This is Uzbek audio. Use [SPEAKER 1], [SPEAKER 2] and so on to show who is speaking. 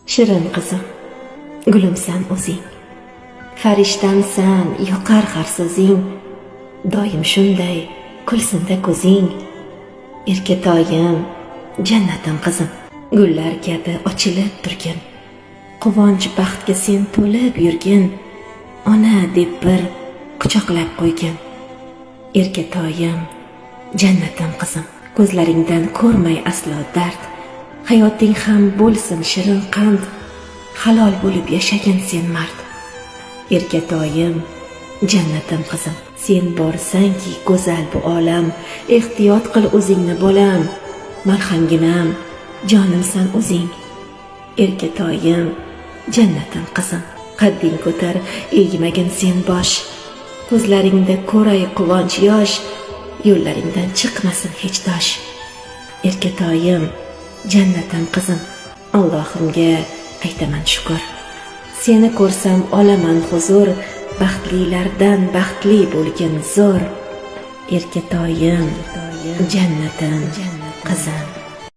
[SPEAKER 1] Shirin qizim, gulimsan o'zing. Farishtamsan, yoqar har so'zing. Doim shunday kulsinda ko'zing. Erkatoyim, jannatim qizim. Gullar kabi ochilib turgin. Quvonch baxtga sen to'lib yurgin. Ona deb bir quchoqlab qo'ygin. Erkatoyim, jannatim qizim. Ko'zlaringdan ko'rmay aslo dard. Hayoting ham bo'lsin shirin qand. Halol bo'lib yashagin sen mard. Erkatoyim, jannatim qizim. Sen borsangki go'zal bu olam. Ehtiyot qil o'zingni bolam. Malhamginam, jonimsan o'zing. Erkatoyim, jannatim qizim. Qadding ko'tar, egmagin sen bosh. Ko'zlaringda ko'ray quvonch yosh. Yo'llaringdan chiqmasin hech tosh. Erkatoyim, jannatim qizim. Allohimga aytaman shukr. Seni ko'rsam olaman huzur, baxtlilardan baxtli bo'lgin zo'r. Erkatoyim, jannatim qizim.